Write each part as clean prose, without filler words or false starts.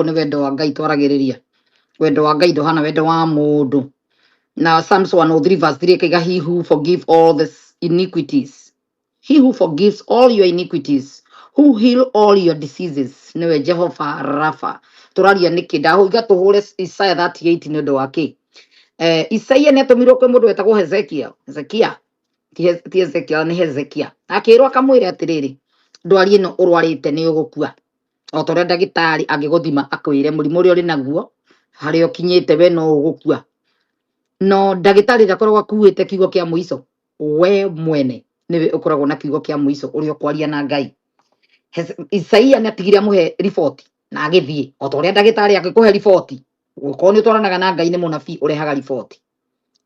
Nĩ wendo wa Ngai twaragĩrĩria. Wendo wa Ngai ndũhana wendo wa mũndũ. Na Psalms 103 verse 3 ĩkaiga, "He who forgive all the iniquities, he who forgives all your iniquities, who heal all your diseases," nĩwe Jehova Rafa. Tũraria nĩkĩ? Ndahũiga tũhũre Isaiah 38 nĩ ũndũ wa kĩ? Isaia nĩ atũmirwo kwĩ mũndũ wetagwo Hezekia. Hezekia ti Hezekia, nĩ Hezekia. Akĩrwo akamwĩre atĩrĩrĩ, ndwari ĩno ũrwarĩte nĩ ũgũkua. O ta ũrĩa ndagĩtarĩ angĩgũthima akwĩre mũrimũ ũrĩa ũrĩ naguo, harĩa ũkinyĩte, we no ũgũkua. No ndagĩtarĩ ndakoragwo akuĩte kiugo kĩa mũico. We mwene nĩwe ũkoragwo na kiugo kĩa mũico ũrĩa ũkwaria na Ngai. Isaia nĩ atigire amũhe riboti na agĩthiĩ. O ta ũrĩa ndagĩtarĩ angĩkũhe riboti, gũkorwo nĩ ũtwaranaga na Ngai, nĩ mũnabii ũrehaga riboti.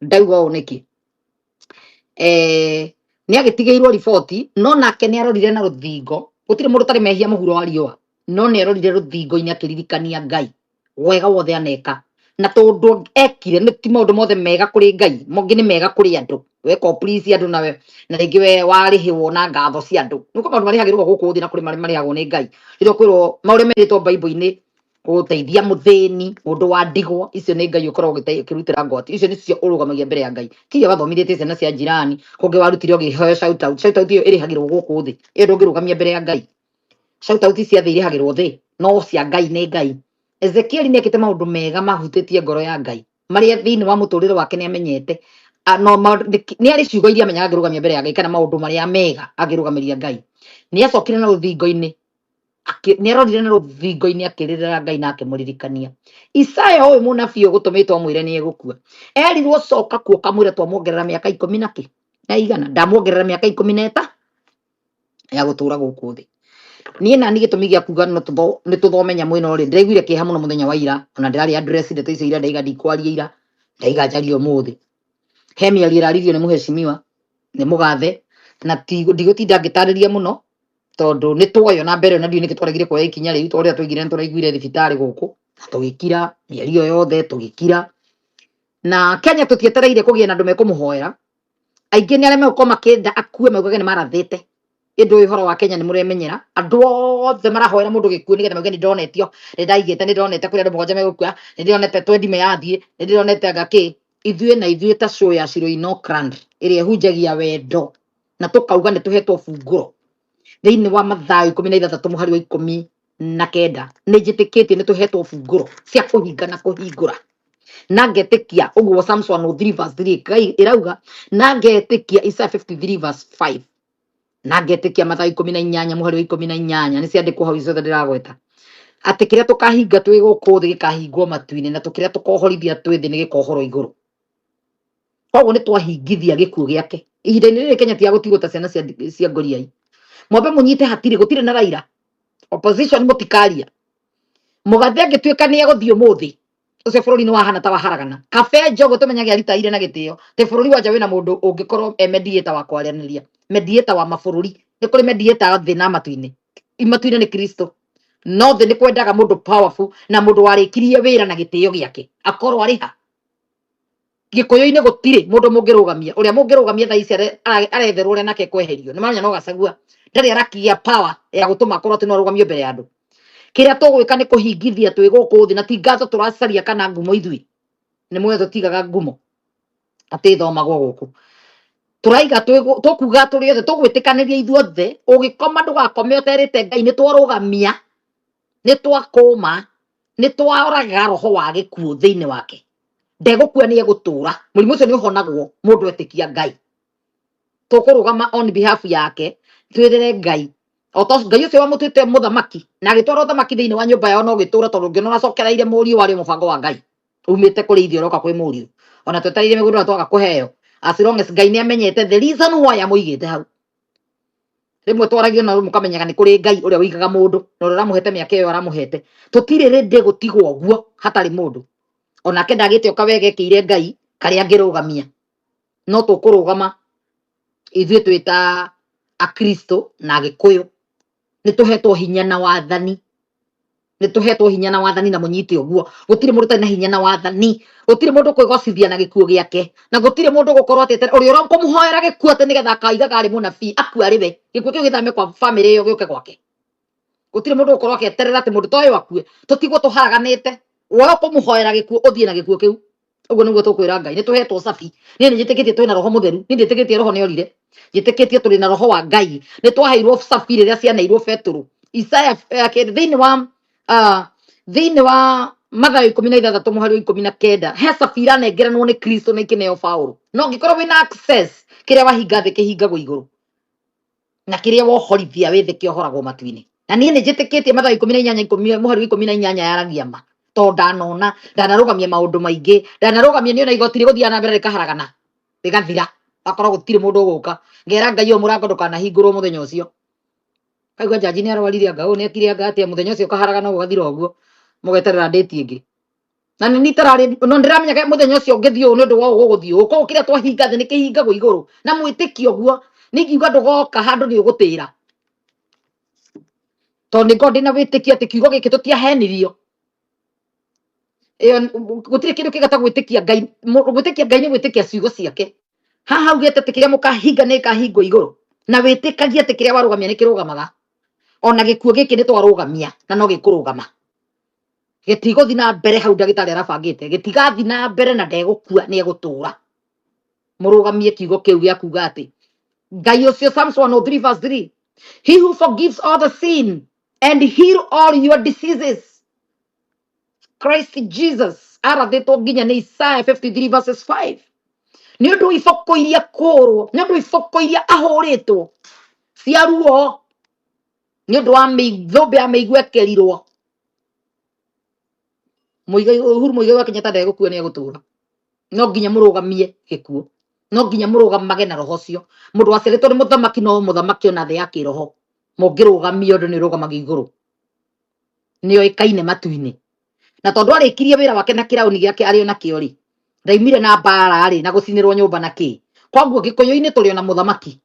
Ndauga ũũ nĩkĩ? Nĩ agĩtigĩirwo riboti, no nake nĩ arorire na rũthingo. Gũtirĩ mũndũ ũtarĩ mehia mũhuro wa riũa, no nĩ arorire rũthingo-inĩ akĩririkania Ngai wega wothe aneka, na tondũ ekire nĩ ti maũndũ mothe mega kũrĩ Ngai, mongĩ nĩ mega kũrĩ andũ. Weka please andũ nawe, na rĩngĩ we warĩhĩrwo na ngatho cia andũ. Nĩ maũndũ marĩhagĩrwo gũkũ thĩ na kũrĩ marĩa marĩhagwo nĩ Ngai. Rĩrĩa ũkwĩrwo maũrĩa merĩtwo Bible-inĩ, gũteithia mũthĩni, mũndũ wa ndigwa, icio nĩ Ngai ũkoragwo ũkĩrutĩra ngwati. Icio nĩcio ũrũgamagia mbere ya Ngai. Tiga wathomithĩtie ciana cia jirani, kũngĩ warutire ũgĩheo shout out. Shout out ĩyo ĩrĩhagĩrwo gũkũ thĩ, ĩyo ndũngĩrũgamia mbere ya Ngai. Shout out cia thĩ irĩhagĩrwo thĩ, no cia Ngai nĩ Ngai. Ezekieli nĩ ekĩte maũndũ mega mahutĩtie ngoro ya Ngai, marĩa thĩinĩ wa mũtũrĩre wake nĩ amenyete. No nĩ arĩ ciugo iria amenyaga angĩrũgamia mbere ya Ngai, kana maũndũ marĩa mega angĩrũgamĩria Ngai. Nĩ acokire na rũthingo-inĩ, nĩ arorire na rũthingo-inĩ akĩrĩrĩra Ngai na akĩmũririkania. Isaya ũyũ mũnabii ũgũtũmĩtwo amwĩre nĩ egũkua, erirwo coka kuo kamwĩre twamuongerera mĩaka ikũmi na kĩ na igana, ndamuongerera mĩaka 13 ya gũtũra gũkũ thĩ. Niĩ nani gĩtũmi gĩa kuga no nĩ tũthome nyamũ ĩno rĩ, ndĩraiguire kĩeha mũno mũthenya wa ira. Ona ndĩrarĩ address ndeto icio ira, ndaiga ndikwaria ira, ndaiga njarie ũmũthĩ. He mĩario ĩraririo nĩ mũhecimiwa, nĩ mũgathe, na ndigũtinda ngĩtarĩria mũno tondũ nĩ tuoyo na mbere, na ndiũĩ nĩkĩ twaregire kuoya ikinya rĩu, tondũ rĩrĩa twaigire nĩ tũraiguire thibitarĩ gũkũ na tũgĩkira mĩario yothe tũgĩkira. Na Kenya tũtietereire kũgĩe na andũ mekũmũhoera. Aingĩ nĩ arĩa megũkorwo makĩenda akue maugage nĩ marathĩte. Ĩndĩ ũyũ ũhoro wa Kenya nĩ mũremenyera, andũ othe marahoera mũndũ gĩkuũ nĩgetha mauge nĩ ndonetio, nĩ ndaigĩte, nĩ ndonete kũrĩ andũ mũgwanja megũkua, nĩ ndĩronete twendi meyathiĩ, nĩ ndĩronete anga kĩ. Ithuĩ na ithuĩ ta show ya Shiro in Auckland ĩrĩa ĩhunjagia wendo, na tũkauga nĩ tũhetwo bungũro thĩinĩ wa Mathayo 16 mũhari wa 19, nĩ njĩtĩkĩtie nĩ tũhetwo bungũro cia kũhinga na kũhingũra, na ngetĩkia ũguo Psalms 103 verse 3 Ngai ĩrauga, na ngetĩkia Isaiah 53 verse 5, na ngetĩkia Mathayo 18 mũhari wa 18. Nĩ ciandĩkwo hau ciothe ndĩragweta, atĩ kĩrĩa tũkahinga twĩ gũkũ thĩ gĩkahingwo matu-inĩ, na tũkĩrĩa tũkohorithia twĩ thĩ nĩ gĩkohorwo igũrũ. Koguo nĩ twahingithia gĩkuũ gĩake ihinda-inĩ rĩrĩ. Kenya ti ya gũtigwo ta ciana cia ngoriai. Mwambe mũnyite hatirĩ, gũtirĩ na Raila. Opposition mũtikaria. Mũgathe angĩtuĩka nĩ egũthiĩ ũmũthĩ ũcio, bũrũri nĩ wahana ta waharagana. Kabe Njogu tũmenyage aritaire na gĩtĩo tĩ bũrũri wa nja wĩna mũndũ ũngĩkorwo e mediator wa kwaranĩria, mediator wa mabũrũri. Nĩ kũrĩ mediator thĩ na matu-inĩ. Matu-inĩ nĩ Kristo, no thĩ nĩ kwendaga mũndũ powerful na mũndũ warĩkirie wĩra na gĩtĩo gĩake akorwo arĩ ha. Gĩkũyũ-inĩ gũtirĩ mũndũ mũngĩrũgamia. Ũrĩa mũngĩrũgamia thaa ici aretherwo ũrĩa nake kweherio nĩ maramenya no Gacagua ndarĩ arakia power ya gũtũma akorwo atĩ no arũgamio mbere ya andũ. Kĩrĩa tũgwĩka nĩ kũhingithia twĩ gũkũ thĩ, na ti ngatho tũracaria kana ngumo. Ithuĩ nĩ muoyo, tũtigaga ngumo atĩ thomagwo gũkũ. Tũraiga tũkuga tũrĩ othe tũgwĩtĩkanĩria ithuothe, ũgĩkoma ndũgakome ũterĩte Ngai nĩ twarũgamia, nĩ twakũma, nĩ twaoraga roho wa gĩkuũ thĩinĩ wake. Ndegũkua, nĩ egũtũra. Mũrimũ ũcio nĩ ũhonagwo mũndũ etĩkia Ngai. Tũkũrũgama on behalf yake, twĩrĩre Ngai o ta Ngai ũcio wamũtuĩte mũthamaki na agĩtwara ũthamaki thĩinĩ wa nyũmba yao, no gĩtũra tondũ ũngĩona ũracokereire mũriũ warĩ mũbango wa Ngai umĩte kũrĩ ithuĩ ũroka kwĩ mũriũ. Ona twetereire mĩgũnda na twaga kũheo, as long as Ngai nĩ amenyete the reason why amũigĩte hau. Rĩmwe twaragio na mũkamenyaga nĩ kũrĩ Ngai ũrĩa ũigaga mũndũ na ũrĩa ũramũhete mĩaka ĩyo aramũhete. Tũtirĩ rĩndĩ gũtigwo ũguo hatarĩ mũndũ. Onake ndagĩte o kawega ekĩire Ngai karĩa angĩrũgamia, no tũkũrũgama ithuĩ twĩ ta Akristo na Agĩkũyũ. Nĩ tũhetwo hinya na wathani, nĩ tũhetwo hinya na wathani, na mũnyite ũguo, gũtirĩ mũndũ ũtarĩ na hinya na wathani. Gũtirĩ mũndũ kwĩgocithia na gĩkuũ gĩake, na gũtirĩ mũndũ gũkorwo atĩ ũrĩa ũrakũmũhoera gĩkuũ atĩ nĩgetha akaigaga arĩ mũnabii akua arĩ we, gĩkuũ kĩu gĩthame kwa bamĩrĩ ĩyo gĩũke gwake. Gũtirĩ mũndũ ũgũkorwo akĩeterera atĩ mũndũ ta ũyũ akue. Tũtigwo tũharaganĩte. We ũkũmũhoera gĩkuũ ũthiĩ na gĩkuũ kĩu. Ũguo nĩguo tũkwĩra Ngai. Nĩ tũhetwo cabi. Niĩ nĩ njĩtĩkĩtie twĩna roho mũtheru. Niĩ ndĩtĩkĩtie roho nĩ orire. Njĩtĩkĩtie tũrĩ na roho wa Ngai. Nĩ twaheirwo cabi rĩrĩa cianeirwo Betũrũ. Isaya thĩinĩ wa thĩinĩ wa Mathayo 16 mũhari wa 19, he cabi iranengeranwo nĩ Kristo na ikĩneo Paũlũ. No ũngĩkorwo wĩna access, kĩrĩa wahinga thĩ kĩhingagwo igũrũ, na kĩrĩa wohorithia wĩ thĩ kĩohoragwo matu-inĩ. Na niĩ nĩ njĩtĩkĩtie Mathayo 18 mũhari wa 18 yaragia ma, tondũ ndanona, ndanarũgamia maũndũ maingĩ, ndanarũgamia nĩ ona igoti rĩgũthiaga na mbere rĩkaharagana, rĩgathira, akorwo gũtirĩ mũndũ ũgũka. Ngera Ngai ũyũ mũrango ndũkanahingũrwo mũthenya ũcio. Kaigua njanji nĩ arwarire, anga ũũ nĩ ekire, anga atĩa, mũthenya ũcio ũkaharagana ũgathira ũguo, mũgeterera ndĩti ĩngĩ. Na nĩ nitararĩ, no ndĩramenya mũthenya ũcio ũngĩthiĩ ũũ nĩ ũndũ wa ũũ gũgũthiĩ ũũ. Koguo kĩrĩa twahinga thĩ nĩ kĩhingagwo igũrũ. Na mwĩtĩkio ũguo, niĩ ingiuga ndũgoka handũ nĩ ũgũtĩra. Tondũ nĩ ngoragwo ndĩna wĩtĩkio atĩ kiugo gĩkĩ tũtiahenirio. Ĩyo gũtirĩ kĩndũ kĩngĩ ta gwĩtĩkia Ngai. Gwĩtĩkia Ngai nĩ gwĩtĩkia ciugo ciake. Haha augĩte atĩ kĩrĩa mũkahinga nĩ gĩkahingwo igũrũ. Na wĩtĩkagie atĩ kĩrĩa warũgamia nĩ kĩrũgamaga. Ona gĩkuũ gĩkĩ nĩ twarũgamia na no gĩkũrũgama. Gĩtigũthiĩ na mbere hau ndagĩtarĩ arabangĩte. Gĩtigathiĩ na mbere na ndegũkua, nĩ egũtũra. Mũrũgamie kiugo kĩu gĩa kuga atĩ Ngai ũcio, Psalms 103 verse 3, he who forgives all the sin and heal all your diseases, Christ Jesus, arathĩtwo nginya nĩ Isaiah 53 verses 5. Nĩ ũndũ wa iboko iria kũrwo, nĩ ũndũ wa iboko iria ahũrĩtwo cia ruo, nĩ ũndũ wa thũmbĩ ya mĩigua ĩkĩrirwo. Muigai, Uhuru Muigai wa Kenyatta ndegũkua, nĩ egũtũra. No nginya mũrũgamie gĩkuũ, no nginya mũrũgamage na roho ũcio. Mũndũ waciarĩtwo nĩ mũthamaki no mũthamaki ona thĩ ya kĩroho. Mũngĩrũgamia ũndũ nĩ ũrũgamagio igũrũ, nĩ oĩkaine matu-inĩ. Na tondũ arĩkirie wĩra wake na kĩraũni gĩake arĩ ona kĩo rĩ, ndaimire na mbara rĩ, na gũcinĩrwo nyũmba na kĩ. Koguo gĩkũyũ-inĩ tũrĩ ona mũthamaki.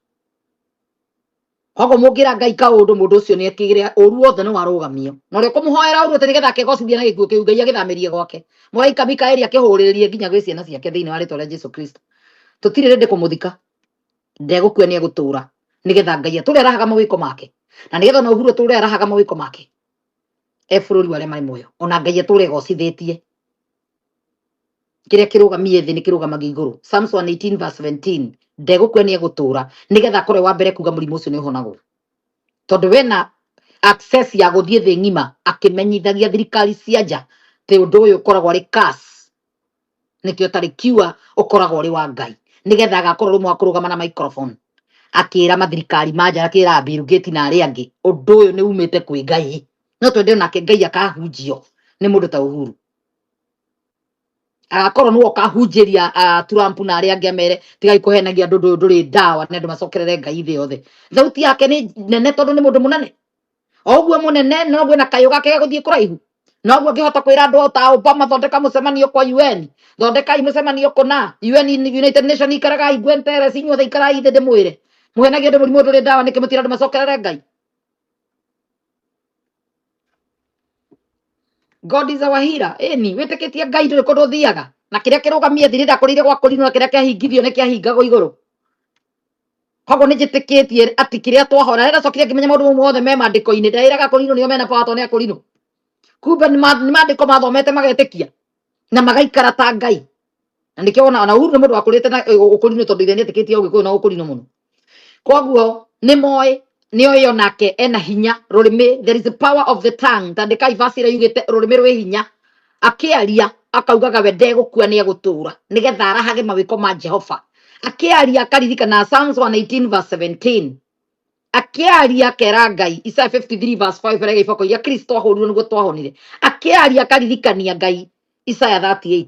Koguo mũngĩra Ngai kaũndũ, mũndũ ũcio nĩ ekĩgĩre ũru wothe nĩ warũgamio. Na ũrĩa ũkũmũhoera ũru atĩ nĩgetha akegocithia na gĩkuũ kĩu, Ngai agĩthamĩrie gwake. Mũraika Mikaeli akĩhũrĩrĩrie nginya gwĩ ciana ciake thĩinĩ wa rĩtwa rĩa Jesu Kristo. Tũtirĩ rĩndĩ kũmũthika, ndegũkua, nĩ egũtũra, nĩgetha Ngai atũre arahaga mawĩko make, na nĩgetha ona Uhuru atũre arahaga mawĩko make e bũrũri wa arĩa marĩ muoyo, ona Ngai atũre egocithĩtie. Kĩrĩa kĩrũgamie thĩ nĩ kĩrũgamagia igũrũ. Psalms 118 verse 17, ndegũkua, nĩ egũtũra, nĩgetha akorwo wa mbere kuga mũrimũ ũcio nĩ ũhonagwo, tondũ wena access ya gũthiĩ thĩ ng'ima akĩmenyithagia thirikari cia nja atĩ ũndũ ũyũ ũkoragwo arĩ curse, nĩkĩo tarĩ cure ũkoragwo ũrĩ wa Ngai, nĩgetha agakorwo rĩmwe wa kũrũgama na microphone akĩra mathirikari ma nja, akĩra Bill Gates na arĩa angĩ ũndũ ũyũ nĩ umĩte kwĩ Ngai. No twende onake Ngai akahunjio nĩ mũndũ ta Uhuru, agakorwo nĩwe ũkahunjĩria Trump na arĩa angĩ, amere tigai kũhenagia andũ, ũndũ ũyũ ndũrĩ ndawa, nĩ andũ macokerere Ngai thĩ yothe. Thauti yake nĩ nene tondũ nĩ mũndũ mũnene. O ũguo mũnene noguo na kayũ gake gagũthiĩ kũraihu, noguo angĩhota kwĩra andũ ta Obama, thondeka mũcemanio kwa UN, thondekai mũcemanio kũna UN, United Nation, ikaragai Guterres, inyuothe ikarai thĩ ndĩmwĩre mũhenagia andũ mũrimũ ndũrĩ ndawa, nĩkĩ mũtira andũ macokerere Ngai? God is our healer. Ĩni wĩtĩkĩtie Ngai ndũrĩ kũndũ ũthiaga, na kĩrĩa kĩrũgamie thĩ ndakũrĩire gwa kũrinwo, na kĩrĩa kĩahingithio nĩ kĩahingagwo igũrũ. Koguo nĩ njĩtĩkĩtie atĩ kĩrĩa twahora, rĩrĩa ndacokire ngĩmenya maũndũ mau mothe me maandĩko-inĩ, ndaĩraga kũrinwo nĩo mena power tondũ nĩ akũrinwo. Kumbe nĩ maandĩko mathomete magetĩkia na magaikara ta Ngai. Na nĩkĩo ona Uhuru nĩ mũndũ wakũrĩte na ũkũrinwo, tondũ ithe nĩ etĩkĩtie ũgĩkũyũ na ũkũrinwo mũno. Koguo nĩ moĩ, nĩ oĩ onake ena hinya rũrĩmĩ. There is the power of the tongue. Tandĩkai verse ĩrĩa yugĩte rũrĩmĩ rwĩ hinya. Akĩaria akaugaga we ndegũkua, nĩ egũtũra, nĩgetha arahage mawĩko ma Jehova. Akĩaria akaririkana Psalms 118 verse 17, akĩaria akera Ngai Isaiah 53 verse 5, ĩrĩa iboko iria Kristo ahũrirwo nĩguo twahonire. Akĩaria akaririkania Ngai Isaiah 38,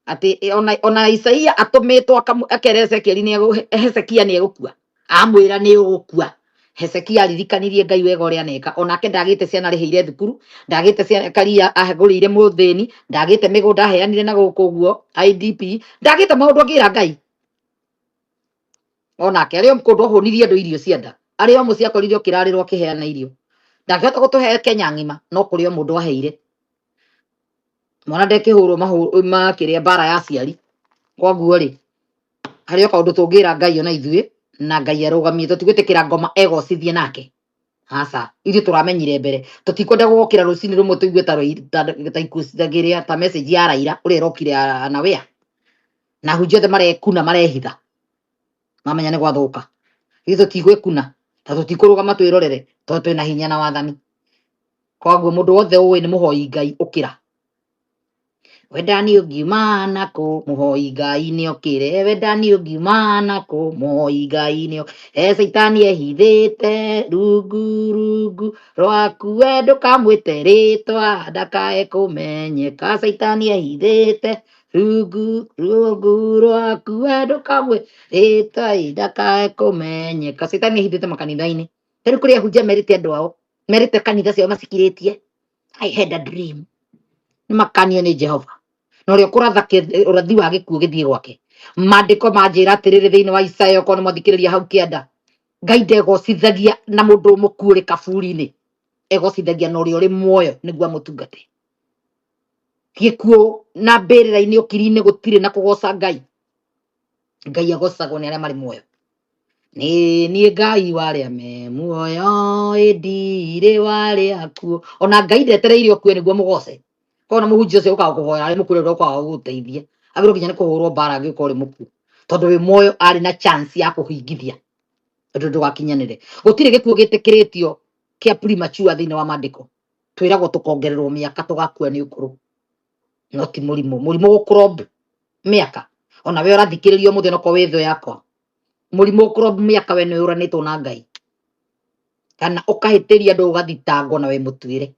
atĩ ona Isaia atũmĩtwo akere Ezekieli nĩ Hezekia nĩ egũkua, amwĩra nĩ ũgũkua. Hezekia aririkanirie Ngai wega ũrĩa aneka. Onake ndagĩte ciana arĩhĩire thukuru, ndagĩte ciana karia ahagũrĩire mũthĩni, ndagĩte mĩgũnda aheanire na gũkũ ũguo IDP, ndagĩte maũndũ angĩra Ngai. Onake arĩ o kũndũ ahũnirie andũ irio cia nda, arĩ o mũciĩ akorire ũkĩrarĩrwo akĩheana irio. Ndangĩhota gũtũhe Kenya ng'ima, no kũrĩ o mũndũ aheire mwana ndekĩhũrwo makĩrĩa mbara ya aciari. Koguo rĩ, harĩ o kaũndũ tũngĩra Ngai ona ithuĩ na Ngai arũgamie, tũtigwĩtĩkĩra ngoma egocithie nake. Aca, ithuĩ tũramenyire mbere. Tũtikwenda gũgokĩra rũcinĩ rũmwe tũigue ta ta ikuũ citagĩrĩa ta message ya Raila ũrĩa ĩrokire anawea. Na ahunjia othe marekuna marehitha. Mamenya nĩ gwathũka. Ithuĩ tũtigwĩkuna na tũtikũrũgama twĩrorere tondũ twĩna hinya na wathani. Koguo mũndũ wothe ũĩ nĩ mũhoi Ngai ũkĩra. Wendani ũngiuma nakũ mũhoi Ngai nĩokĩre, wendani ũngiuma nakũ mũhoi Ngai nĩokĩre. E Caitani ehithĩte rungu rungu rwaku, we ndũkamwĩte rĩtwa ndakae kũmenyeka. Caitani ehithĩte rungu rungu rwaku, we ndũkamwĩte rĩtwa ndakae kũmenyeka. Caitani ehithĩte makanitha-inĩ. Ta rĩu kũrĩ ahunjia merĩte andũ ao, merĩte kanitha ciao macikirĩtie. I had a dream. Nĩ makanio nĩ Jehova. Na ũrĩa ũkũratha ũrathi wa gĩkuũ gĩthiĩ gwake. Maandĩko manjĩra atĩrĩrĩ thĩinĩ wa Isaya, okorwo nĩ mwathikĩrĩria hau kĩanda, Ngai ndegocithagia na mũndũ mũkuũ ũrĩ kaburi-inĩ, egocithagia na ũrĩa ũrĩ muoyo nĩguo amũtungate. Gĩkuũ na mbĩrĩra-inĩ ũkiri-inĩ gũtirĩ na kũgoca Ngai. Ngai agocagwo nĩ arĩa marĩ muoyo. Nĩ niĩ Ngai wa arĩa me muoyo, ĩ ndirĩ wa arĩa akuũ. Ona Ngai ndetereire ũkue nĩguo mũgoce. Koguo na mũhunjia ũcio ũkaga kũhoya arĩ mũkuũ rĩu ũkaga gũgũteithia. Agĩrĩirwo nginya nĩ kũhũrwo mbara angĩũka ũrĩ mũkuũ. Tondũ wĩ muoyo arĩ na chance ya kũhingithia ũndũ ndũgakinyanĩre. Gũtirĩ gĩkuũ gĩtĩkĩrĩtio kĩa premature thĩinĩ wa maandĩko. Twĩragwo tũkongererwo mĩaka tũgakua nĩ ũkũrũ. No ti mũrimũ. Mũrimũ gũkũrob mĩaka. Ona we ũrathikĩrĩria ũmũthĩ onokorwo wĩ thũ yakwa. Mũrimũ ũkũrob mĩaka we nĩ ũranĩtwo na Ngai. Kana ũkahĩtĩria andũ ũgathitangwo na wĩ mũtuĩre.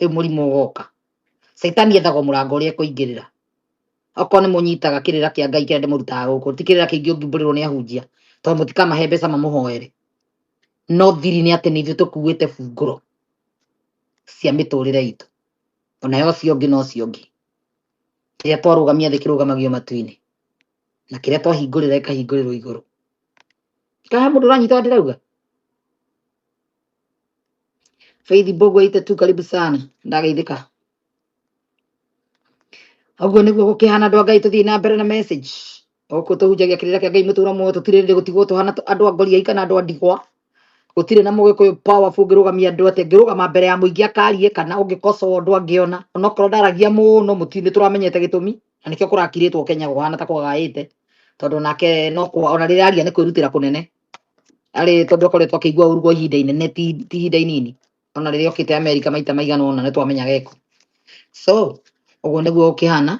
Rĩu mũrimũ ũgoka. Caitani ethagwo mũrango ũrĩa ekũingĩrĩra. Okorwo nĩ mũnyitaga kĩrĩra kĩa Ngai kĩrĩa ndĩmũrutaga gũkũ, ti kĩrĩra kĩingĩ ũngiumbũrĩrwo nĩ ahunjia, tondũ mũtikamahe mbeca mamũhoere. No thiri nĩ atĩ nĩ ithuĩ tũkuĩte bungũro cia mĩtũrĩre itũ. Ona ya ũcio ũngĩ na ũcio ũngĩ. Kĩrĩa twarũgamia thĩ kĩrũgamagio matu-inĩ. Na kĩrĩa twahingũrĩra ĩkahingũrĩrwo igũrũ. Kana he mũndũ ũranyita ũrĩa ndĩrauga? Faith Mbũgua ite tu karibu sana. Ndageithĩka. Ũguo nĩguo gũkĩhana andũ a Ngai, tũthiĩ na mbere na message. Gũkũ tũhunjagia kĩrĩra kĩa Ngai mũtũra muoyo, tũtirĩ rĩrĩ gũtigwo tũhana andũ a ngoriai kana andũ a ndigwa. Gũtirĩ na mũgĩkũyũ powerful ũngĩrũgamia andũ atĩ angĩrũgama mbere ya mũingĩ akarie kana ũngĩkocoa ũndũ angĩona. Onokorwo ndaragia mũno, mũtirĩ nĩ tũramenyete gĩtũmi na nĩkĩo kũrakirĩtwo Kenya gũhana ta kũgagaĩte. Tondũ nake no kwa, ona rĩrĩa aria nĩ kwĩrutĩra kũnene. Arĩ tondũ akoretwo akĩigua ũru kwa ihinda inene, ti ihinda inini. Ona rĩrĩa okĩte Amerika maita maigana ũna nĩ twamenyaga eko. So, ũguo nĩguo gũkĩhana.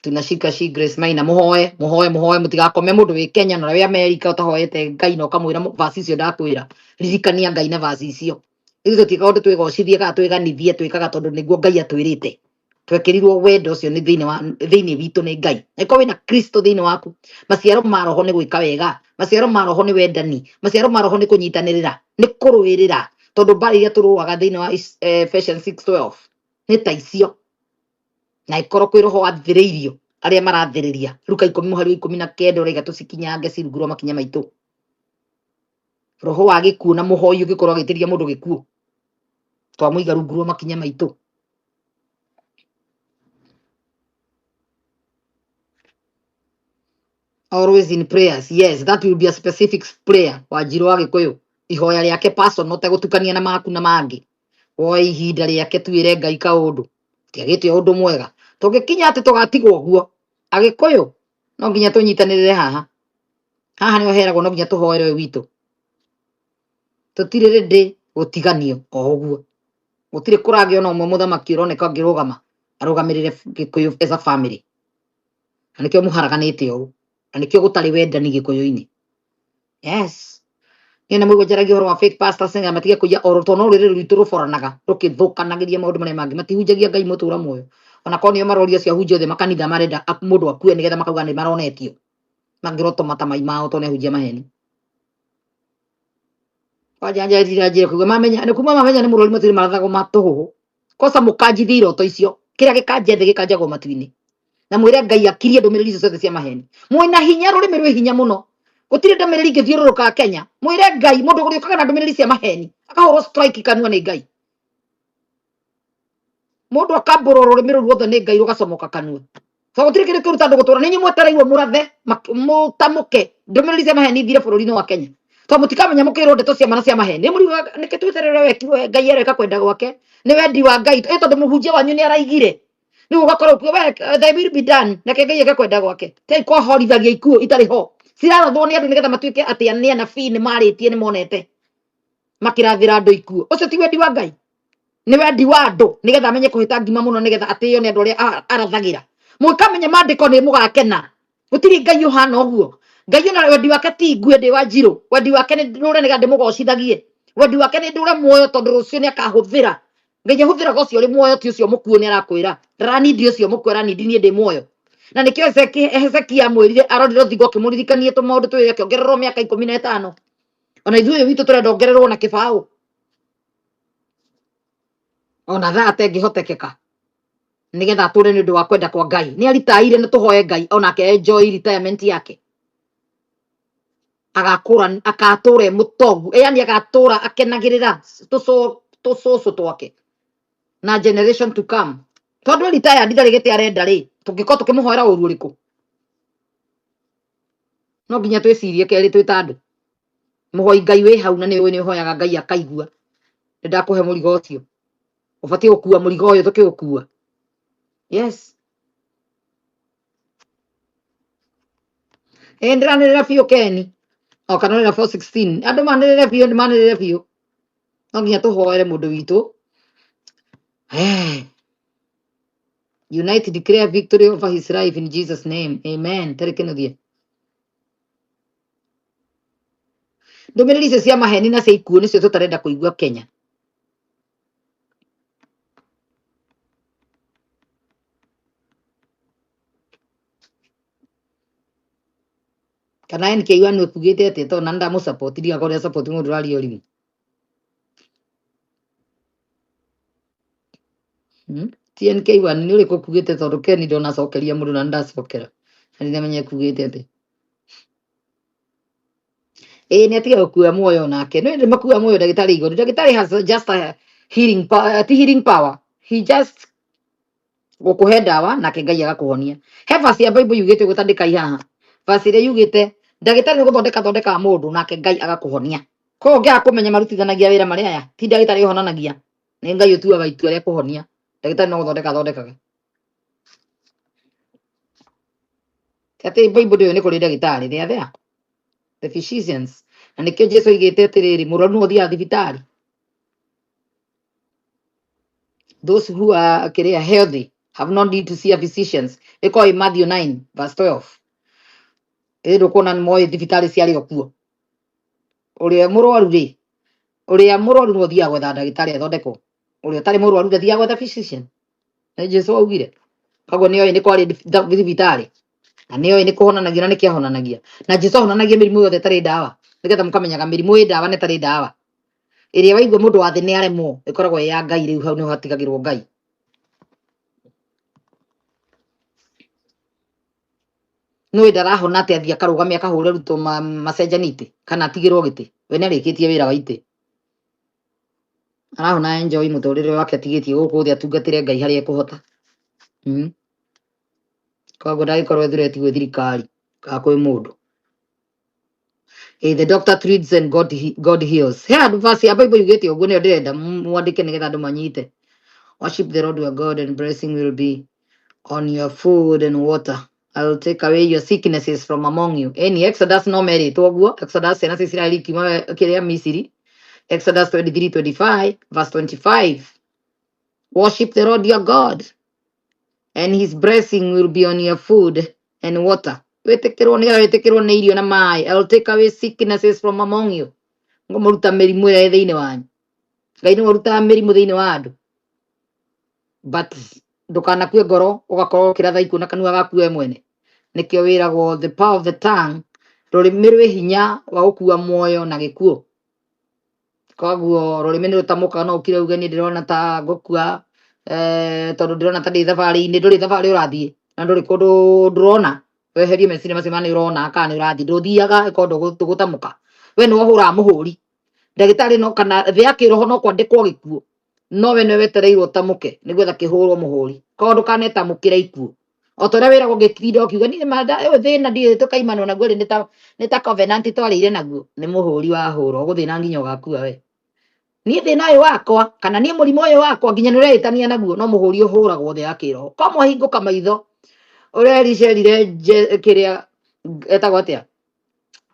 Tunashika shi Grace Maina, mũhoe, mũhoe, mũhoe, mũtigakome mũndũ wĩ Kenya na wĩ Amerika ũtahoete Ngai na ũkamwĩra verse icio ndakwĩra. Ririkania Ngai na verse icio. Ithuĩ tũtiĩkaga ũndũ twĩgocithie kana twĩganithie, twĩkaga tondũ nĩguo Ngai atwĩrĩte. Twekĩrirwo wendo ũcio nĩ thĩinĩ wa thĩinĩ witũ nĩ Ngai. Angĩkorwo wĩna Kristo thĩinĩ waku, maciaro ma roho nĩ gwĩka wega, maciaro ma roho nĩ wendani, maciaro ma roho nĩ kũnyitanĩrĩra, nĩ kũrũĩrĩra. Tondũ mbara iria tũrũaga thĩinĩ wa Ephesians 6:12 nĩ ta icio. Na ĩkorwo kwĩ roho wathĩrĩirio arĩa marathĩrĩria. Luka ikũmi mũhari wa ikũmi na kenda ũraiga tũcikinyange cirungu rwa makinya maitũ. Roho wa gĩkuũ na mũhoi ũngĩkorwo agĩtĩria mũndũ gĩkuũ, twamũiga rungu rwa makinya maitũ. Always in prayers. Yes, that will be a specific prayer. Wanjiru wa Gĩkũyũ. Ihoya rĩake personal ũtegũtukania na maku na mangĩ. Woe ihinda rĩake tuĩre Ngai kaũndũ. Tiagĩte ũndũ mwega. Tũngĩkinya atĩ tũgatigwo ũguo. Agĩkũyũ no nginya tũnyitanĩrĩre haha. Haha nĩho heragwo no nginya tũhoere ũyũ witũ. Tũtirĩ ready gũtiganio o ũguo. Gũtirĩ kũragĩa ona ũmwe mũthamaki ũroneka angĩrũgama arũgamĩrĩre Gĩkũyũ as a family. Na nĩkĩo mũharaganĩte ũũ. Na nĩkĩo gũtarĩ wendani Gĩkũyũ-inĩ. Yes. Niĩ na mũigua njaragia ũhoro wa fake pastors nĩgetha matige kũiya oro tondũ no rũrĩrĩ rwitũ rũboranaga rũkĩthũkanagĩria maũndũ marĩa mangĩ. Matihunjagia Ngai mũtũra muoyo. Ona korwo nĩo maroria acio ahunjia othe makanitha marenda mũndũ akue nĩgetha makauga nĩ maronetio. Mangĩrotoma mata mai mao tondũ nĩ ahunjia maheni. Kwanja njira njira kuga mamenya nĩ kuma mamenya nĩ mũrwaru matirĩ marathagwo ma tũhũhũ. Kosa mũkanjithie iroto icio. Kĩrĩa gĩkanja thĩ gĩkanjagwo matu-inĩ. Na mwĩre Ngai akirie ndũmĩrĩri icio ciothe cia maheni. Mwĩna hinya, rũrĩmĩ rwĩ hinya mũno. Gũtirĩ ndũmĩrĩri ingĩthiũrũrũka Kenya. Mwĩre Ngai mũndũ ũrĩũkaga na ndũmĩrĩri cia maheni akahũrwo strike kanua nĩ Ngai. Mũndũ akambũrwo rũrĩmĩ rũu ruothe nĩ Ngai rũgacomoka kanua. So gũtirĩ kĩndũ kĩũru ta andũ gũtũra. Nĩ inyuĩ mwetereirwo mũrathe, mũtamũke ndũmĩrĩri cia maheni ithire bũrũri-inĩ wa Kenya. To mũtikamenya mũkĩrwo ndeto cia mana cia maheni. Nĩ mũriuga nĩkĩ tweterere wekirwo Ngai areka kwenda gwake. Nĩ wendi wa Ngai. Ĩ tondũ mũhunjia wanyu nĩ araigire. Rĩu ũgakorwo ũkiuga we thy will be done. Reke Ngai eke kwenda gwake. Tigai kũhorithagia ikuũ itarĩ ho. Cirarathwo nĩ andũ nĩgetha matuĩke atĩ nĩ anabii nĩ marĩtie nĩ monete. Makĩrathĩra andũ ikuũ. Ũcio ti wendi wa Ngai. Nĩ wendi wa andũ nĩgetha amenye kũhĩta ngima mũno nĩgetha atĩo nĩ andũ arĩa arathagĩra. Mũngĩkamenya maandĩko nĩ mũgakena. Gũtirĩ Ngai ũhana ũguo. Ngai ona wendi wake ti ngue ndĩ wa njirũ. Wendi wake nĩ ndũre nĩgetha ndĩmũgocithagie. Wendi wake nĩ ndũre muoyo tondũ rũciũ nĩ akahũthĩra. Ngai ahũthĩraga ũcio ũrĩ muoyo ti ũcio mũkuũ nĩ arakwĩra. Ndaranindi ũcio mũkuũ aranindi niĩ ndĩ muoyo. Na nĩkĩo Hezekia amwĩrire arorire rũthingo akĩmũririkania tũmaũndũ twĩrĩ akĩongererwo mĩaka 15. Ona ithuĩ ũyũ witũ tũrenda ongererwo na kĩbaũ. Ona thaa atengĩhotekeka. Nĩgetha atũre nĩ ũndũ wa kwenda kwa Ngai. Nĩ aritaire nĩ tũhoe Ngai onake enjoy retirement yake. Agakũra akatũra e mũtongu. Yani agatũra akenagĩrĩra tũcũcũ twake. Na generation to come. Tondũ retired ndarĩ gĩtĩ arenda rĩ, tũngĩkorwo tũkĩmũhoera ũru ũrĩkũ? No nginya twĩcirie kerĩ twĩ ta andũ. Mũhoi Ngai wĩ hau na nĩ ũĩ nĩ ũhoyaga Ngai akaigua. Nĩ ndakũhe mũrigo ũcio. Ũbatiĩ gũkua mũrigo ũyũ tũkĩũkua. Yes. Ĩ ndĩranĩrĩra biũ Keni. O kana ũrĩra 416. Andũ manĩrĩre biũ, nĩ manĩrĩre biũ. No nginya tũhoere mũndũ witũ. Unite declare victory over his life in Jesus name. Amen. Tarĩ kĩnuthia. Ndũmĩrĩri icio cia maheni na cia ikuũ nĩcio tũtarenda kũigua Kenya. Kana NK1 ĩkugĩte atĩa tondũ na ndamũ support ndigakorwo support mũndũ ũraria ũrimũ. Ti NK1 nĩ ũrĩkũ ũkugĩte tondũ Ken ndonacokeria mũndũ na ndacokera. Na ndinamenya ekugĩte atĩa. Ĩĩ nĩ atiga gũkua muoyo nake. No nĩ makua muoyo ndagĩtarĩ igũrũ. Ndagĩtarĩ has just a healing power, ti healing power. He just gũkũhe ndawa nake Ngai agakũhonia. He verse ya Bible yugĩte ũguo tandĩkai haha. Verse ĩrĩa yugĩte ndagĩtarĩ nĩ gũthondeka thondekaga mũndũ nake Ngai agakũhonia. Koguo ũngĩaga kũmenya marutithanagia wĩra marĩ aya, ti ndagĩtarĩ ũhonanagia, nĩ Ngai ũtuaga itua rĩa kũhonia. Ndagĩtarĩ no gũthondeka athondekaga. Ti atĩ Bible ndĩũĩ nĩ kũrĩ ndagĩtarĩ, they are there. The physicians. Na nĩkĩo Jesu oigĩte atĩrĩrĩ, mũrwaru no ũthiaga thibitarĩ. Those who are kĩrĩa healthy have no need to see a physicians. Ĩkorwo ĩ Matthew 9 verse 12. Ĩ ndũkuona nĩ moĩ thibitarĩ ciarĩ o kuo. Ũrĩa mũrwaru rĩ, ũrĩa mũrwaru no ũthiaga gwetha ndagĩtarĩ athondekwo. Ũrĩa ũtarĩ mũrwaru ndathiaga gwetha physician. Nĩ Jesu augire. Koguo nĩ oĩ nĩ kwarĩ thibitarĩ. Na nĩ oĩ nĩ kũhonanagio na nĩ kĩahonanagia. Na Jesu ahonanagia mĩrimũ yothe ĩtarĩ ndawa. Nĩgetha mũkamenyaga mĩrimũ ĩ ndawa na ĩtarĩ ndawa. Ĩrĩa waigua mũndũ wa thĩ nĩ aremwo, ĩkoragwo ĩ ya Ngai rĩu hau nĩho hatigagĩrwo Ngai. Nĩ ndarahona atĩ athiĩ akarũgame akahũre Ruto macenjanie itĩ kana atigĩrwo gĩtĩ. We nĩ arĩkĩtie wĩra wa itĩ. Arahona enjoy mũtũrĩre wake atigĩtie gũkũ thĩ atungatĩre Ngai harĩa ekũhota. Koguo ndangĩkorwo ethureti gwĩ thirikari kana kwĩ mũndũ. The doctor treats and God heals. He handũ verse ya Bible yugĩte ũguo nĩyo ndĩrenda mwandĩke nĩgetha andũ manyite. Worship the Lord your God and blessing will be on your food and water. I will take away your sicknesses from among you. Ĩni Exodus no merĩtwo ũguo. Exodus ciana cia Isiraeli ikiuma kĩrĩa Misiri. Exodus 23:25 verse 25. Worship the Lord your God and his blessing will be on your food and water. Wĩtĩkĩrwo nĩgetha wĩtĩkĩrwo nĩ irio na maĩ. I will take away sicknesses from among you. Ngũmũruta mĩrimũ ĩrĩa ĩ thĩinĩ wanyu. Ngai nĩwe ũrutaga mĩrimũ thĩinĩ wa andũ. But ndũkanakue ngoro ũgakorwo ũkĩratha ikuũ na kanua gaku we mwene. Nĩkĩo wĩragwo the power of the tongue, rũrĩmĩ rwĩ hinya wa gũkua muoyo na gĩkuũ. Koguo rũrĩmĩ nĩ rũtamũkaga no ũkire uge niĩ ndĩrona ta ngũkua tondũ ndĩrona ta ndĩ thabarĩ-inĩ, ndũrĩ thabarĩ ũrathiĩ na ndũrĩ kũndũ ndũrona. Weherie meciria macio ma nĩ ũrona kana nĩ ũrathiĩ, ndũthiaga ĩkorwo ndũgũtamũka. We nĩwe ũhũraga mũhũri. Ndagĩtarĩ no kana thĩ ya kĩroho no kwandĩkwo gĩkuũ, no we nĩwe wetereirwo ũtamũke nĩgetha kĩhũrwo mũhũri. Koguo ndũkanetamũkĩre ikuũ. O ta ũrĩa wĩragwo ũngĩtinda ũkiuga niĩ manda ũyũ thĩna ndiũĩ tũkaimanwo naguo rĩ, nĩ ta covenant twarĩire naguo. Nĩ mũhũri wahũra ũgũthĩna nginya ũgakua we. Niĩ thĩna ũyũ wakwa kana niĩ mũrimũ ũyũ wakwa nginya nĩ ũreĩtania naguo, no mũhũri ũhũragwo thĩ ya kĩroho. Ko mwahingũka maitho ũrĩa Elisha erire kĩrĩa etagwo atĩa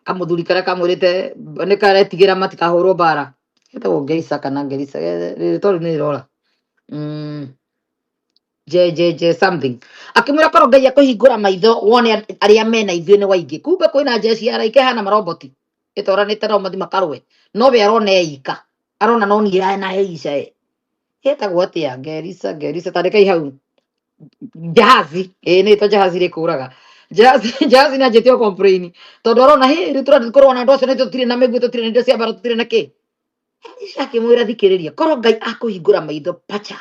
kamũthuri karĩa kamwĩrĩte nĩ karetigĩra matikahũrwo mbara, etagwo Ngeisa kana Ngerisa, rĩtwa rĩu nĩ rĩrora je je je something, akĩmwĩra korwo Ngai akũhingũra maitho wone arĩa mena ithuĩ nĩ waingĩ. Kumbe kwĩna jeshi ya araika ĩhana maroboti ĩtwaranĩte nao mathi makarũe, no we arona eika, arona no niĩ na Elisha e etagwo atĩa Ngerisa Ngerisa tandĩkai hau Jahazi, ĩĩ nĩ ĩtwa Jahazi rĩkũraga Jahazi. Jahazi nĩ anjĩtie complain tondũ arona hĩ rĩu tũrathiĩ kũrũa na andũ acio nĩ tũtirĩ na mĩguĩ, tũtirĩ na indo cia mbara, tũtirĩ na kĩ. Elisha akĩmwĩra thikĩrĩria, korwo Ngai akũhingũra maitho pacha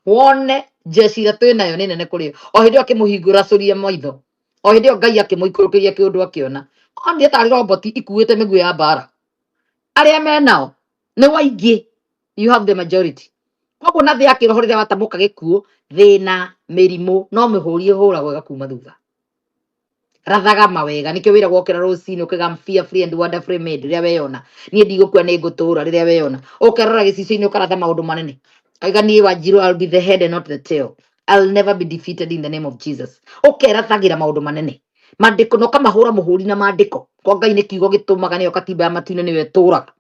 wone jeshi ĩrĩa twĩ nayo nĩ nene kũrĩ o. Hĩndĩ ĩyo akĩmũhingũra curia maitho, o hĩndĩ ĩyo Ngai akĩmũikũrũkĩria kĩũndũ, akĩona onire tarĩ roboti ikuĩte mĩguĩ ya mbara, arĩa menao nĩ waingĩ, you have the majority. Koguo na thĩ ya kĩroho rĩrĩa watamũka gĩkuũ, thĩna, mĩrimũ, no mĩhũri ĩhũragwo ĩgakuma thutha. Rathaga mawega, nĩkĩo wĩra wokĩra rũcinĩ ũkĩga I'm fearfully and wonderfully made. Rĩrĩa weyona, niĩ ndigũkua nĩ ngũtũra. Rĩrĩa weyona ũkerora gĩcicio-inĩ ũkaratha maũndũ manene, kaiga niĩ Wanjiru I'll be the head and not the tail, I'll never be defeated in the name of Jesus. Ũkerathagĩra maũndũ manene mandĩko na ũkamahũra mũhũri na mandĩko kwa Ngai nĩ kiugo gĩtũmaga, nĩyo katiba ya matu-inĩ, nĩyo ĩtũraga.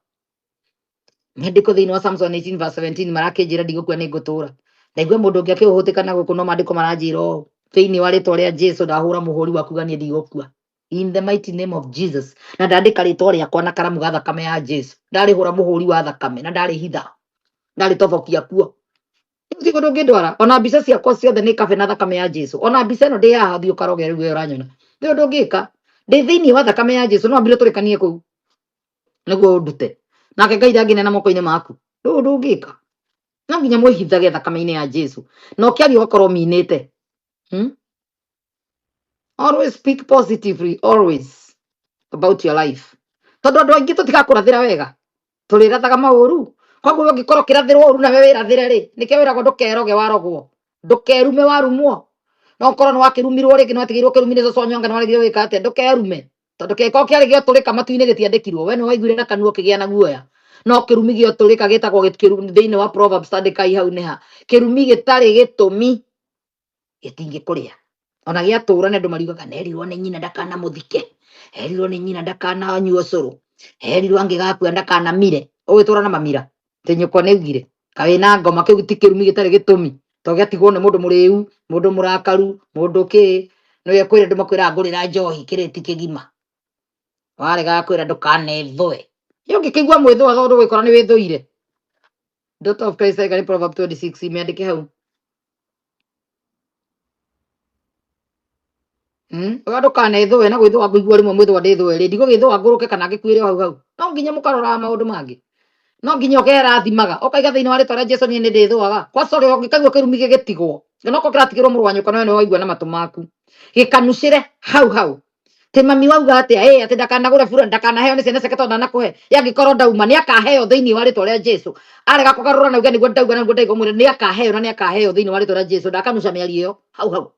Maandĩko thĩinĩ wa Samson 18 verse 17 marakĩnjĩra ndigũkua nĩ ngũtũra. Ndaigua mũndũ ũngĩ akĩhũhũtĩka na gũkũ, no maandĩko maranjĩra ũũ thĩinĩ wa rĩtwa rĩa Jesu ndahũra mũhũri wa kuga niĩ ndigũkua in the mighty name of Jesus, na ndandĩka rĩtwa rĩakwa na karamu ga thakame ya Jesu, ndarĩhũra mũhũri wa thakame na ndarĩhitha ndarĩtobokia kuo. Gũtirĩ kũndũ ũngĩndwara, ona mbica ciakwa ciothe nĩ kabe na thakame ya Jesu. Ona mbica ĩno ndĩ haha, thiĩ ũkaroge rĩu we ũranyona nĩ ũndũ ũngĩka ndĩ thĩinĩ wa thakame ya Jesu. No ambire tũrĩkanie kũu nĩguo ũndute nake Ngai ndangĩneana moko-inĩ maku. Ndũ ũndũ ũngĩka, no nginya mwĩhithage thakame-inĩ ya Jesu na ũkĩaria ũgakorwo minĩte. Always speak positively, always about your life, tondũ andũ aingĩ tũtigakũrathĩra wega, tũrĩrathaga maũru. Koguo ũngĩkorwo ũkĩrathĩrwo ũru nawe wĩrathĩre rĩ, nĩkĩo wĩragwo ndũkeroge warogwo, ndũkerume warumwo. No ũkorwo nĩ wakĩrumirwo rĩngĩ, nĩ watigĩirwo kĩrumi nĩ cũcũ wanyu, anga nĩ waregire gwĩka atĩa, ndũkerume tondũ kĩgĩkorwo kĩarĩ gĩotũrĩka matu-inĩ gĩtiandĩkirwo, we nĩ waiguire na kanua ũkĩgĩa na guoya. No kĩrumi gĩotũrĩka gĩtagwo kĩrumi thĩinĩ wa Proverbs, tandĩkai hau nĩha, kĩrumi gĩtarĩ gĩtũmi gĩtingĩkũrĩa ona gĩatũra. Nĩ andũ mariugaga nerirwo nĩ nyina ndakanamũthike, erirwo nĩ nyina ndakananyue ũcũrũ, erirwo angĩgakua ndakanamire. Ũgĩtũra na mamira atĩ nyũkwa nĩ augire kawĩ na ngoma, kĩu ti kĩrumi gĩtarĩ gĩtũmi, to gĩatigwo nĩ mũndũ mũrĩu, mũndũ mũrakaru, mũndũ kĩ nĩwe kwĩra andũ makwĩraga ngũrĩra njohi kĩrĩti kĩgima, warega kwĩra ndũkanethũe. Ĩ ũngĩkĩigua mwĩthũa tondũ gwĩkora nĩ wĩthũire. Daughter of Christ nĩ Proverb 26, mĩandĩke hau. Uga ndũkanethũe na gwĩthũa ngũigua rĩmwe mwĩthũa ndĩthũe rĩ, ndigũgĩthũa ngũrũke kana ngĩkuĩre o hau hau. No nginya mũkaroraga maũndũ mangĩ, no nginya ũkerathimaga ũkaiga thĩinĩ wa rĩtwa rĩa Jesu niĩ nĩ ndĩthũaga. Kwa sorry, ũngĩkaigua kĩrumi gĩgĩtigwo na okorwo kĩratigĩrwo mũrũ wa nyũkwa nawe nĩ waigua na matũ maku, gĩkanucĩre hau hau. Tĩ mami wauga atĩa? Ĩ atĩ ndakanagũre bura, ndakanaheo nĩ ciana ciake tondũ ndanakũhe. Ĩ angĩkorwo ndauma, nĩ akaheo thĩinĩ wa rĩtwa rĩa Jesu. Arega kũgarũra na uge nĩguo ndauga na nĩguo ndaiga ũmwĩre nĩ akaheo na nĩ akaheo thĩinĩ wa rĩtwa rĩa Jesu. Ndakanuca mĩario ĩyo hau hau,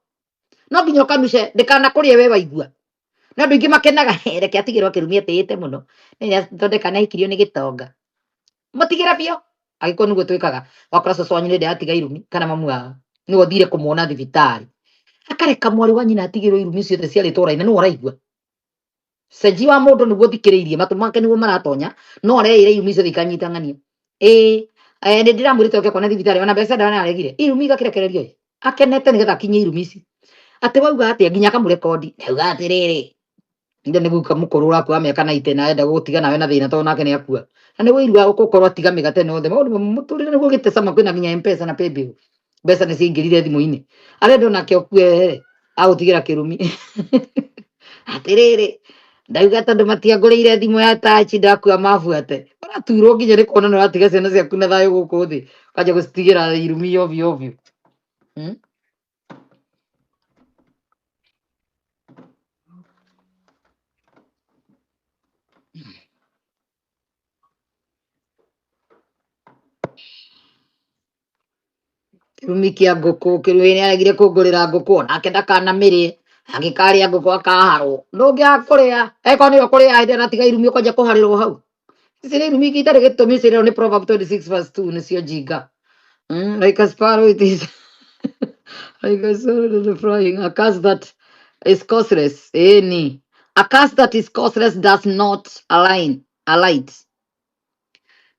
no nginya ũkanuce ndĩkanakũrĩe we waigua. Na andũ aingĩ makenaga, "He, reke atigĩrwo kĩrumi atĩĩte mũno thondeka nĩ ahikirio nĩ gĩtonga." Mũtigĩre biũ angĩkorwo nĩguo twĩkaga. Wakora cũcũ wanyu nĩ atiga irumi kana mamu wao nĩwe ũthire kũmuona thibitarĩ, akareka mwarĩ wa nyina atigĩrwo irumi ciothe ciarĩ itũũra-inĩ, nĩwe ũraigua cenji wa mũndũ nĩguo thikĩrĩirie matũ make nĩguo maratonya, no areĩra irumi ciothe ikanyita ng'ania. Ĩĩ nĩ ndĩramwĩrĩte oke kuona thibitarĩ, ona mbeca ndanaregire, irumi igakĩrekererio ĩ akenete nĩgetha akinye irumi ici atĩ wauga atĩa, nginya akamũrekondi ndauga atĩrĩrĩ inde nĩ guka mũkũrũ ũrakua mĩaka 90 na enda gũgũtiga nawe na thĩna tondũ nake nĩ akua na nĩ wĩirua ũgũkorwo atiga mĩgate na othe maũndũ mũtũrĩre nĩguo gĩtecama. Kwĩna nginya Mpesa na Paybill, mbeca nĩ ciaingĩrire thimũ-inĩ, arenda onake ũkue ehere agũtigĩra kĩrumi atĩrĩrĩ ndauga tondũ matiangũrĩire thimũ ya tachi ndakua mabuate. Ũraturwo nginya nĩ kuona nĩ ũratiga ciana ciaku na thayũ gũkũ thĩ, ũkanjia gũcitigĩra irumi ovyo ovyo. Kĩrumi kĩa ngũkũ, kĩrumi nĩ aregire kũngũrĩra ngũkũ onake ndakanamĩrĩe, angĩkarĩa ngũkũ akaharwo. Ndũngĩaga kũrĩa, angĩkorwo nĩwe ũkũrĩa hĩndĩ ĩyo na tiga irumi ũkwanjia kũharĩrwo hau. Ici nĩ irumi ingĩ itarĩ gĩtũmi, ici nĩ Proverb 26 verse 2 nĩcio njinga. Like a sparrow it is like a sparrow to the flying, a curse that is causeless. Ĩni. A curse that is causeless does not align, alight.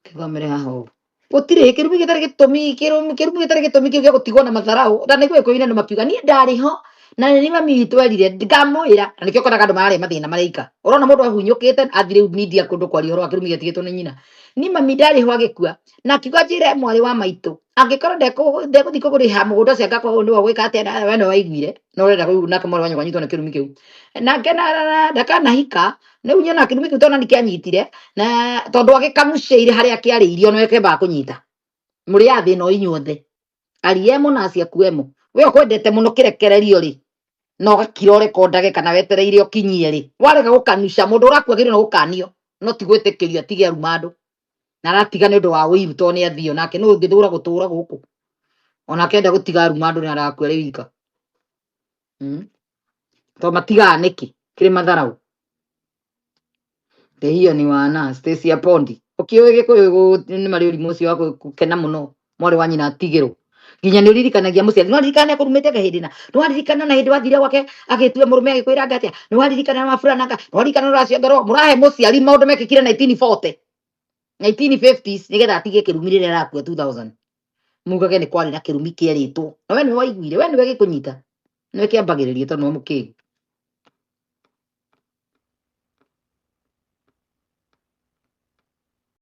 Kĩgomere haha ũguo. Gũtirĩ kĩrumi gĩtarĩ gĩtũmi, kĩrumi kĩrumi gĩtarĩ gĩtũmi kĩu gĩa gũtigwo na matharau. Na nĩguo gĩkũyũ-inĩ andũ makiuga niĩ ndarĩ ho na nĩ mami witũ erire ngamwĩra, na nĩkĩo ũkoraga andũ mararĩa mathĩna mareika. Ũrona mũndũ ahunyũkĩte athiĩ rĩu media kũndũ kwaria ũhoro wa kĩrumi gĩatigĩtwo nĩ nyina. Niĩ mami ndarĩ ho agĩkua na akiuga njĩre mwarĩ wa maitũ angĩkorwo ndekũthiĩ kũgũrĩha mũgũnda ũcio angakorwo nĩwe ũgwĩka atĩa, na we nĩwe waiguire na ũrenda rĩu nake mwarĩ wa nyũkwa anyitwo nĩ kĩrumi kĩu nake ndakanahika rĩu nyona kĩrumi kĩu tondũ nĩkĩanyitire na tondũ agĩkamucĩire harĩa kĩarĩirio nĩwe kĩambaga kũnyita. Mũrĩ a thĩ ĩno inyuothe, ariemo na aciakuemo, we ũkwendete mũno kĩrekererio rĩ na ũgakira ũrekondage kana wetereire ũkinyie rĩ, warega gũkanuca mũndũ ũrakuagĩrĩirwo nĩ gũkanio no ti gwĩtĩkĩrio atige aruma andũ na aratiga nĩ ũndũ wa ũiru tondũ nĩ athio nake nũ ũngĩthũra gũtũra gũkũ onake enda gũtiga aruma andũ nĩ arakua rĩ wika. Tondũ matigaga nĩkĩ kĩrĩ matharau hiyo ni wana Stacy Apondi ũkĩũĩ gĩkũyũ nĩ marĩ ũrimũ ũcio wa gũkena mũno mwarĩ wa nyina atigĩrwo nginya nĩ ũririkanagia mũciari, nĩ waririkana nĩ akũrumĩte hĩndĩ na nĩ waririkana na hĩndĩ wathire gwake agĩtue mũrũme agĩkwĩra anga atĩa, nĩ waririkana na mafurana anga, nĩ waririkana ũraciongerwo mũrahe mũciari maũndũ mekĩkire 1940 1950s nĩgetha atige kĩrumi rĩrĩa arakua 2000 mugage nĩ kwarĩ na kĩrumi kĩerĩtwo na we nĩwe waiguire, we nĩwe gĩkũnyita, nĩwe kĩambagĩrĩria tondũ nĩwe mũkĩgu.